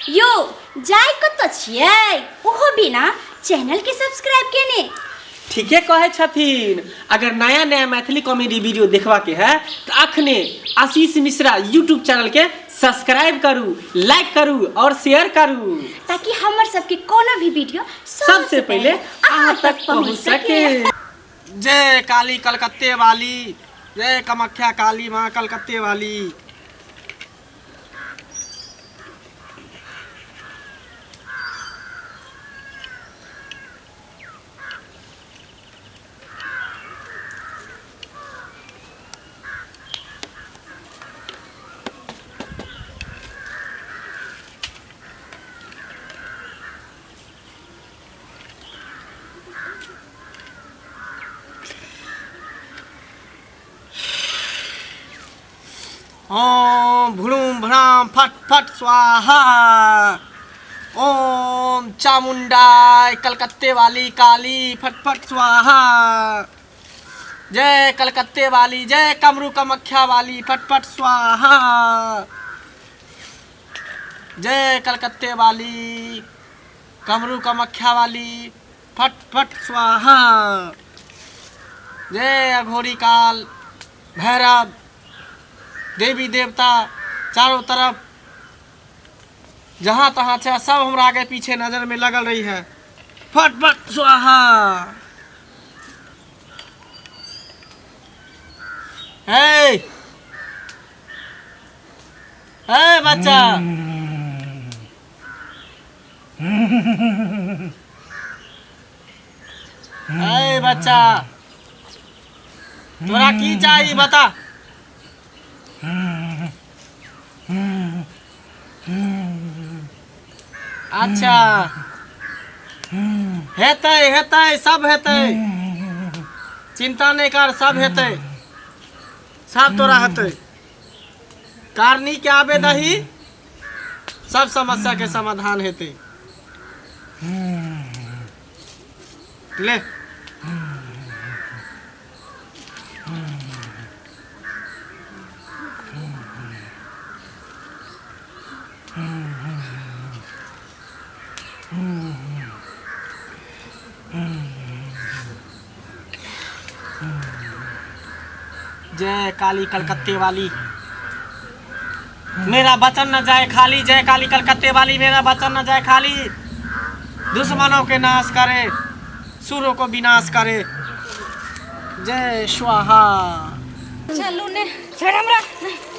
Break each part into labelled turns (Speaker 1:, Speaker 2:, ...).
Speaker 1: यौ जाय कतऽ छियै ओहो बिना चैनल के सब्सक्राइब केने।
Speaker 2: ठीके कहै छथिन। अगर नया नया मैथिली कॉमेडी वीडियो देखबा के है तो अखने आशीष मिश्रा यूट्यूब चैनल के सब्सक्राइब करू, लाइक करू और शेयर करू,
Speaker 1: ताकि हमर सबके कोनो भी वीडियो
Speaker 2: सबसे पहले अहाँ तक पहुँच सके। जय काली कलकत्ते वाली, जय कामाख्या काली माँ कलकत्ते वाली। ओम भ्रूम भ्राम फट फट स्वाहा। ओम चामुंडाय कलकत्ते वाली काली फट फट स्वाहा। जय कलकत्ते वाली, जय कमरू कामाख्या वाली फट फट स्वाहा। जय कलकत्ते वाली, कमरू कामाख्या वाली फट फट स्वाहा। जय अघोरी काल भैरव देवी देवता चारों तरफ जहाँ तहाँ छे सब हमरा आगे पीछे नजर में लगल रही है। फट फट स्वाहा। हे हे बच्चा, हे बच्चा, तोरा की चाही बता। अच्छा हेतै हेतै सब हेतै, चिंता नहीं कर, सब हेतै, सब तोरा हेतै। कारनी के आबे दही, सब समस्या के समाधान हेतै। ले जय काली कलकत्ते वाली, मेरा वचन न जाए खाली। जय काली कलकत्ते वाली, मेरा वचन न जाए खाली। दुश्मनों के नाश करे, सुरों को विनाश करे। जय स्वाहा।
Speaker 3: चलू ने, छोड़ हमरा,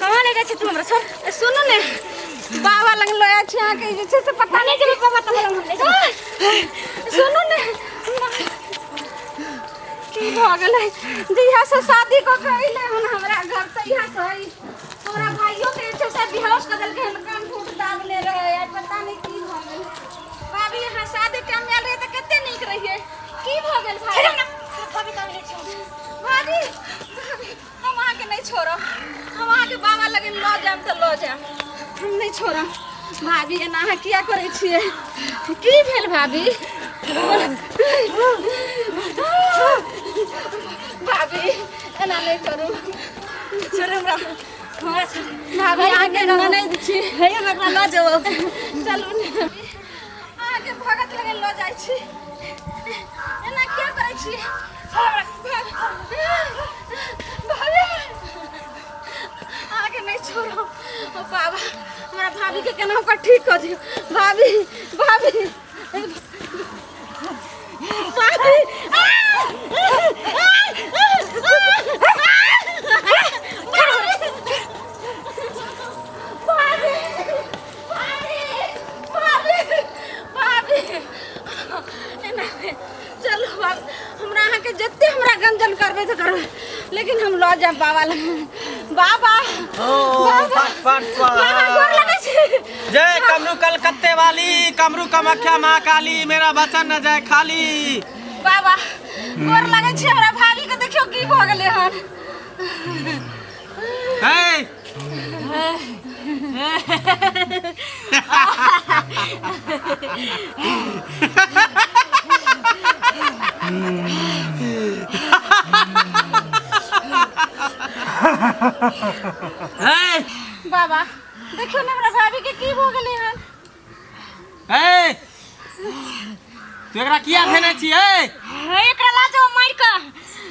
Speaker 3: कहाँ ले जाइ छी तू हमरा, छोड़। सुनू ने, बाबा लग लऽ छी अहाँके जे छै से पता
Speaker 1: नहीं जेबै बाबा तब लग हम ले जेबै।
Speaker 3: सुनू ने, की भऽ गेलै? जहिया से शादी कऽ के अयलै हन हमरा घर, तहिया से ई हमरा भाइयो के जे छै से बेहोश कऽ देलकै हन, कान फूट दाबने रहै, आइ पता नहि की भऽ गेलै। भाभी, अहाँ शादी टाइम आयल रहियै तऽ कते नीक रहियै, की भऽ गेल भाभी?
Speaker 1: भाभी तब ले छोड़।
Speaker 3: भाभी, भाभी, हम अहाँके नहि छोड़ब, हम अहाँके बाबा लग लऽ जायब तऽ लऽ जायब, हम नहि छोड़ब। भाभी, एना अहाँ किया करै छियै? की भेल भाभी? भाभी, एना नहि करू, छोड़ हमरा,
Speaker 1: हमरा छोड़।
Speaker 3: भाभी, अहाँके ननैद छी।
Speaker 1: हे, हम एकरा लऽ जेबौ।
Speaker 3: चलू ने, अहाँके भगत लग लऽ जाइ छी। एना किया करै छी? भाभी, अहाँके नहि छोड़ब। ओ बाबा, हमरा भाभीके केना ओकर ठीक कऽ दियौ। भाभी, भाभी, भाभी। भाभी, भाभी, एना नहि। चलू बाब, हमरा अहाँके जते हमरा गंजन करबै तऽ करबै, लेकिन हम लऽ जायब बाबा लग। बाबा,
Speaker 2: ओ
Speaker 3: बाबा,
Speaker 2: फट फट
Speaker 3: बाबा,
Speaker 2: स्वाहा।
Speaker 3: गोर लगै छी।
Speaker 2: जय कमरू कलकत्ते वाली, कमरू कामाख्या माँ काली, मेरा वचन न जाए खाली।
Speaker 3: बाबा, गोर लगै छी, हमरा भाभी के देखियौ की भऽ गेलै हन।
Speaker 2: हे हे
Speaker 3: बाबा, देखियौ ने हमरा भाभी के की भऽ गेलै हन।
Speaker 2: ए तू एकरा किया भेने छी ए
Speaker 1: हे, एकरा ला जाओ मार के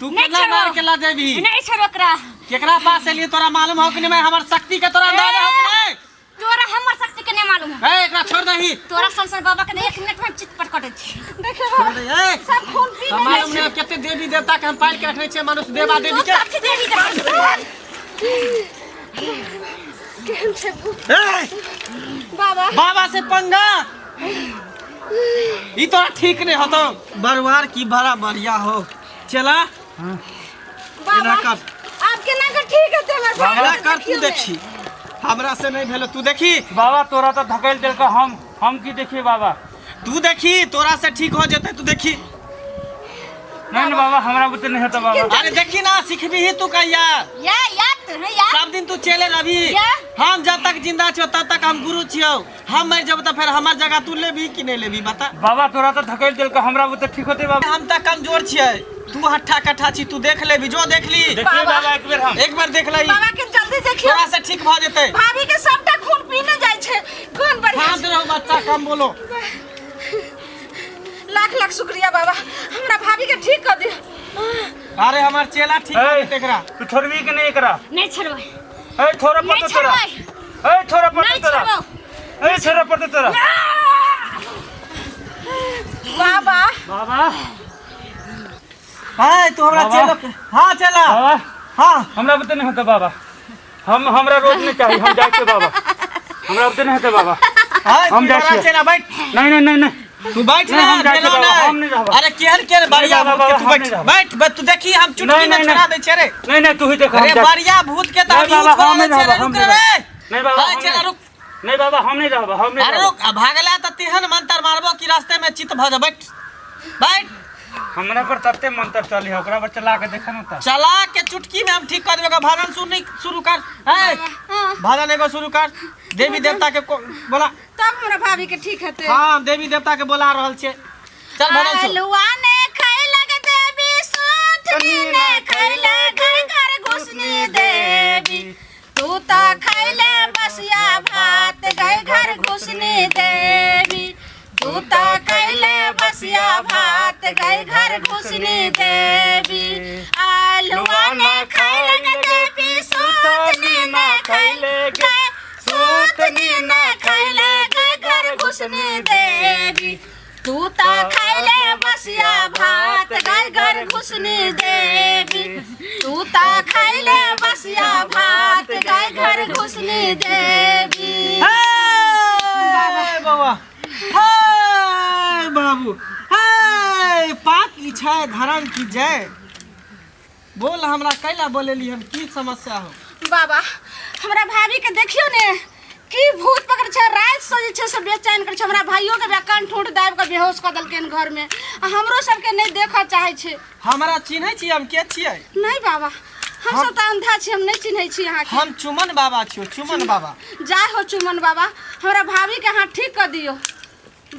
Speaker 2: तू
Speaker 1: नहीं
Speaker 2: केना
Speaker 1: छोड़ो।
Speaker 2: मार के ला जेबी
Speaker 1: नहीं छोड़ो एकरा
Speaker 2: केकरा पास एलिए तोरा मालूम हो कि नहीं हमर शक्ति के तोरा अंदाजा हो कि नहीं
Speaker 1: तोरा हमर शक्ति के नहीं मालूम है
Speaker 2: ए एकरा छोड़ दही
Speaker 1: तोरा सन सन बाबा के एक मिनट में हम चित पर कटै छी
Speaker 3: देखियो
Speaker 2: छोड़
Speaker 3: बाबा
Speaker 2: दही ए
Speaker 3: सब खून पी
Speaker 2: तो
Speaker 3: लेने
Speaker 2: मालूम
Speaker 3: छै
Speaker 2: नहीं कते देवी देवता के हम पाल के रखने छियै मनुष्य देवा देवी
Speaker 1: तू
Speaker 2: के
Speaker 1: कथी देवी देवता
Speaker 3: केहन छै भूत
Speaker 2: ए
Speaker 3: बाबा
Speaker 2: बाबा से पंगा ई तोरा ठीक नहीं होतो बरुआर की बड़ा बढ़िया हो चला
Speaker 3: बाबा
Speaker 2: एना कर।
Speaker 3: आप केना के ठीक हेतै हमर भाई
Speaker 2: एना कर तू देखी हमरा से नहीं भेलो तू देखी
Speaker 4: बाबा तोरा तो धकेल देलक हम की देखिए बाबा
Speaker 2: तू देखी तोरा से ठीक हो जेतै तू देखी
Speaker 4: नहीं नहीं बाबा हमरा बुते नहीं होता बाबा
Speaker 2: अरे देखी ना सिखबी ही तू कहिया
Speaker 1: या या तू या
Speaker 2: सब दिन तू चले रही
Speaker 1: या।
Speaker 2: हम जब तक जिंदा छियो तब तक हम गुरु छियो हम मर जब तक फिर हमार जगह तू लेबी कि नहीं लेबी बता
Speaker 4: बाबा तोरा तो धकेल देलक हमरा बुते ठीक होते बाबा
Speaker 2: हम तक कमजोर छियै तू हट्ठा कट्ठा छी तू देख लेबी जो देख ली
Speaker 4: देखिए बाबा एक बेर हम
Speaker 2: एक बार देख लही
Speaker 3: बाबा के जल्दी देखियो
Speaker 2: तोरा से ठीक भऽ जेतै
Speaker 3: भाभी के सबटा खून पीने जाइ छै कोन बढ़िया
Speaker 2: शांत रहो बच्चा कम बोलो
Speaker 3: लाख लाख शुक्रिया बाबा हमरा भाभी के ठीक कर दियो
Speaker 2: अरे हमार चेला ठीक कर
Speaker 4: ए,
Speaker 2: देतै एकरा
Speaker 4: तू छोड़बी कि नहीं एकरा
Speaker 1: नहीं छोड़बै
Speaker 4: ए छोड़
Speaker 1: नहीं
Speaker 4: पड़ते तोरा
Speaker 1: छोड़बै
Speaker 4: ए छोड़ पड़ते
Speaker 1: नहीं
Speaker 4: तोरा
Speaker 1: छोड़बौ
Speaker 4: ए छोड़ पड़ते तोरा
Speaker 3: बाबा
Speaker 4: बाबा
Speaker 2: हाय तू हमरा
Speaker 4: बाबा।
Speaker 2: चेलो के हाँ चेला
Speaker 4: बाबा
Speaker 2: हाँ
Speaker 4: हमरा बुते नहीं होता बाबा हम हमरा रोज नहीं चाहिए हम जाए के बाबा हमरा बुते नहीं होता बाबा
Speaker 2: हाय
Speaker 4: हम
Speaker 2: तू
Speaker 4: जाइ
Speaker 2: हमरा
Speaker 4: छियै।
Speaker 2: चेला बैठ
Speaker 4: नहीं नहीं नहीं नहीं
Speaker 2: तू बैठ
Speaker 4: नहीं,
Speaker 2: ना
Speaker 4: हम जाइ
Speaker 2: चेला
Speaker 4: छियै बाबा,
Speaker 2: नहीं।
Speaker 4: हम नहीं रहब।
Speaker 2: अरे केहन केहन बढ़िया
Speaker 4: बाबा,
Speaker 2: भूत के तू
Speaker 4: हम
Speaker 2: बैठ
Speaker 4: नहीं रहब।
Speaker 2: बैठ बैठ तू देखी हम चुटकी
Speaker 4: नहीं,
Speaker 2: में
Speaker 4: नहीं,
Speaker 2: छोड़ा
Speaker 4: नहीं।
Speaker 2: दै छियै रे
Speaker 4: नहीं नहीं तू ही देख हम
Speaker 2: अरे
Speaker 4: जाइ
Speaker 2: बढ़िया भूत के तो हम
Speaker 4: नहीं
Speaker 2: यूज
Speaker 4: बाबा,
Speaker 2: करा
Speaker 4: हम
Speaker 2: दै
Speaker 4: नहीं
Speaker 2: छियै रे
Speaker 4: रहब,
Speaker 2: रुक
Speaker 4: हम
Speaker 2: रे
Speaker 4: नहीं बाबा
Speaker 2: हाय
Speaker 4: हम
Speaker 2: चेला
Speaker 4: नहीं-
Speaker 2: रुक
Speaker 4: नहीं बाबा हम नहीं रहब हम नहीं
Speaker 2: अरे
Speaker 4: रहब
Speaker 2: रुक आ भागला त तेहन मंत्र मारबो कि रास्ते में चित भ जा बैठ बैठ
Speaker 4: हमरा पर तते मंत्र चली है ओकरा पर चला के देखा ना त
Speaker 2: चला के चुटकी में हम ठीक कर देबे भजन शुरू नहीं शुरू कर ए
Speaker 3: हाँ
Speaker 2: भजन एगो शुरू कर देवी देवता के बोला
Speaker 3: तब हमरा भाभी के ठीक हेतै
Speaker 2: हाँ देवी देवता के बोला रहल छियै चल भजन शुरू
Speaker 3: आलुआ ने खैलक देवी सुथनी ने खैलक घर घुसनी देवी तू तो खैले बसिया भात गए घर घुसनी देवी तू तो खैले बसिया भात गए घर घुसनी देवी आलुआ ने खैलक देवी सुथनी ने खैलक सुथनी ने खैलक घर घुसनी देवी तू तो खैले बसिया भात गाय घर घुसनी देवी तू तो खैले बसिया भात गाय घर घुसनी देवी
Speaker 2: हे बौआ हे बाबू हे पाक की छै धर्म की जय बोल हमरा कैला बोलेली हम की समस्या हो
Speaker 3: बाबा हमरा भाभी के देखियो ने की भूत पकड़ छै राति से जे छै से बेचैन करै छै हमरा भाइयों के कान ठूंठ दाबि कऽ बेहोश कऽ देलकै घर में आ हमरो सबके नहि देखऽ चाहै छै
Speaker 2: हमरा चिन्है छी हम के छियै
Speaker 3: नहि बाबा हम सब तऽ अंधा छी हम नहि चिन्है छी अहाँके
Speaker 2: हम चुमन बाबा छियो चुमन बाबा
Speaker 3: जाय हो चुमन बाबा हमरा भाभी के अहाँ ठीक कऽ दियौ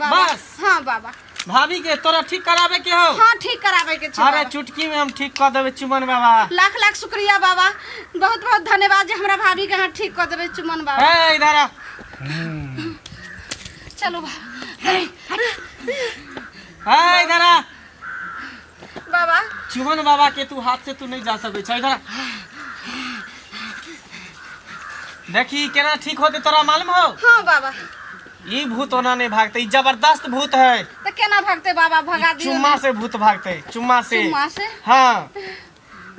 Speaker 3: बाबा
Speaker 2: बस।
Speaker 3: हाँ बाबा
Speaker 2: भाभी के तोरा ठीक कराबे के हो
Speaker 3: हाँ ठीक कराबे के छै
Speaker 2: अरे
Speaker 3: बाबा।
Speaker 2: चुटकी में हम ठीक कऽ देबै चुमन बाबा
Speaker 3: लाख लाख शुक्रिया बाबा बहुत बहुत धन्यवाद जे हमरा भाभी के अहाँ ठीक कऽ देबै चुमन बाबा
Speaker 2: ए इधर आ
Speaker 3: चलू बाबा
Speaker 2: ए इधर आ
Speaker 3: बाबा
Speaker 2: चुमन बाबा के तू हाथ से तू नहीं जा सकै छै इधर आ। देखी केना ठीक होते तोरा मालूम हो
Speaker 3: हाँ बाबा
Speaker 2: ई भूत ओना नहीं भागते ई जबरदस्त भूत है
Speaker 3: तऽ केना भागतै बाबा भगा दियौ
Speaker 2: चुम्मा से भूत भागते चुम्मा से
Speaker 3: चुम्मा से
Speaker 2: हाँ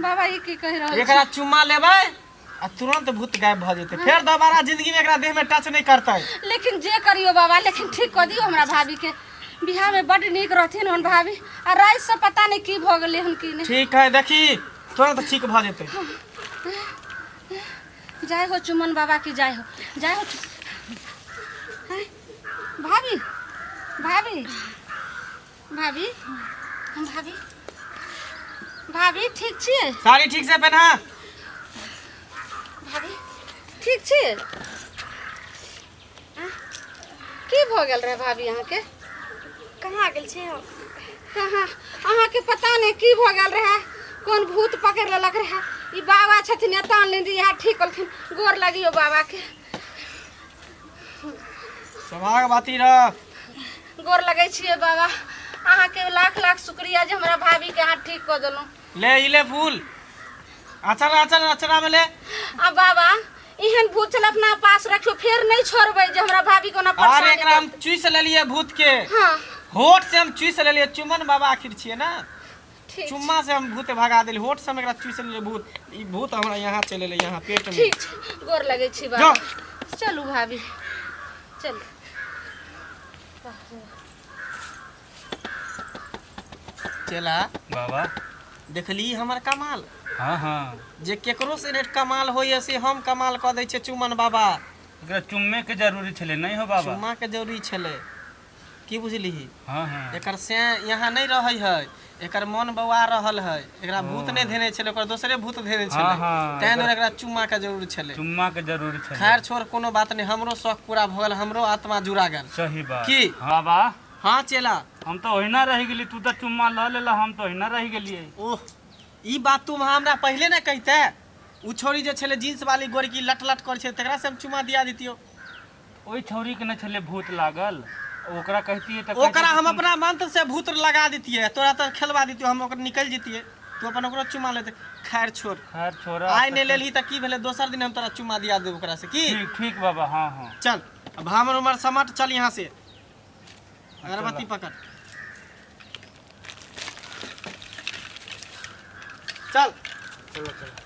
Speaker 3: बाबा ई की कहि रहल
Speaker 2: एकरा चुम्मा लेबै आ तुरंत भूत गायब भऽ जेतै फेर दोबारा जिंदगी में एकरा देह में टच नहीं करतै
Speaker 3: छी? लेकिन जे करियो बाबा लेकिन ठीक कऽ दियौ हमरा भाभी के बियाह में बड नीक रहथिन हन भाभी आ राति से पता नहीं की भऽ गेलै हन की नहि
Speaker 2: ठीक है देखी तुरंत ठीक भऽ जेतै
Speaker 3: जय हो चुमन बाबा की जय हो जय हो हैं? भाभी भाभी भाभी भाभी भाभी ठीक छियै
Speaker 2: साड़ी ठीक से पहना
Speaker 3: भाभी ठीक छियै आँ? की भऽ गेल रहै भाभी अहाँके
Speaker 1: कहाँ गेल छै हम
Speaker 3: कहाँ अहाँके पता नहि की भऽ गेल रहै कोन भूत पकड़ि लेलक रहै ई बाबा छथिन एतऽ अनलिन इएह ठीक कलखिन गोर लगियो बाबाके
Speaker 2: सभाग बाती रह
Speaker 3: गोर लगै छियै बाबा अहाँके लाख लाख शुक्रिया जे हमरा भाभीके अहाँ ठीक कऽ देलहुँ
Speaker 2: ले ई ले फूल अचर अचर अचरा में ले
Speaker 3: आ बाबा एहन भूत छल अपना पास रखियो फेर नहीं छोड़बै जे हमरा भाभी कोना
Speaker 2: अरे
Speaker 3: परेशानी
Speaker 2: एकरा हम
Speaker 3: करतै।
Speaker 2: चूस लेलिए भूत के
Speaker 3: हाँ
Speaker 2: होठ से हम चूस लेलिए चुमन बाबा आखिर छियै ना
Speaker 3: ठीक
Speaker 2: चुम्मा से हम भूत भगा देली होठ से हम एकरा चूस लेलिए भूत ई भूत हमरा यहाँ चलि एलै यहाँ पेट में
Speaker 3: ठीक छै गोर लगै छी बाबा चलू भाभी चलू
Speaker 2: चला
Speaker 4: बाबा
Speaker 2: देखली हमर कमाल
Speaker 4: हाँ हाँ
Speaker 2: जे केकरो से रेट कमाल होइए से हम कमाल कऽ दै छियै चुमन बाबा
Speaker 4: एकरा चुम्मे के जरूरी छलै नहीं हो बाबा
Speaker 2: चुम्मा के जरूरी छलै की बुझलिही
Speaker 4: हाँ हाँ
Speaker 2: एकर से यहाँ नहि रहै है एकर मन बौआ रहल है एकरा भूत नहि धेने छलै ओकर दोसरे भूत धेने छलै
Speaker 4: हाँ, हाँ,
Speaker 2: ताहि दुआरे एकरा चुम्मा के जरूरी छलै
Speaker 4: चुम्मा के जरूरी छलै
Speaker 2: खैर छोड़ कोनो बात नहि हमरो शौक पूरा भऽ गेल हमरो आत्मा जुड़ा गेल
Speaker 4: सही बात
Speaker 2: की?
Speaker 4: हाँ, बाबा
Speaker 2: हाँ चेला
Speaker 4: हम तो ओहिना रहि गेली तू तऽ चुम्मा लऽ लेला हम तऽ ओहिना रहि गेलियै
Speaker 2: ओह ई बात तुम हमरा पहिले ने कहिते उ छोरी जे छलै जींस वाली गोरकी लट लट करै छै तकरा से हम चुमा दिया दितियो
Speaker 4: ओहि छौरी के ने छलै भूत लागल ओकरा कहतियै तऽ
Speaker 2: ओकरा हम अपना मंत्र से भूत लगा दितियै तोरा तऽ खेलवा दितियो हम ओकर निकलि जतियै तू अपन ओकरो चुमा लेते खैर छोड़
Speaker 4: खैर छोड़ा
Speaker 2: आइ नहि लेलही तऽ की भेलै दोसर दिन हम तोरा चुमा दिया देब ओकरा से की
Speaker 4: ठीक ठीक बाबा हाँ हाँ
Speaker 2: चल अब हमर उमर समट चल यहाँ से अगरबत्ती पकड़ चल
Speaker 4: चलो चलो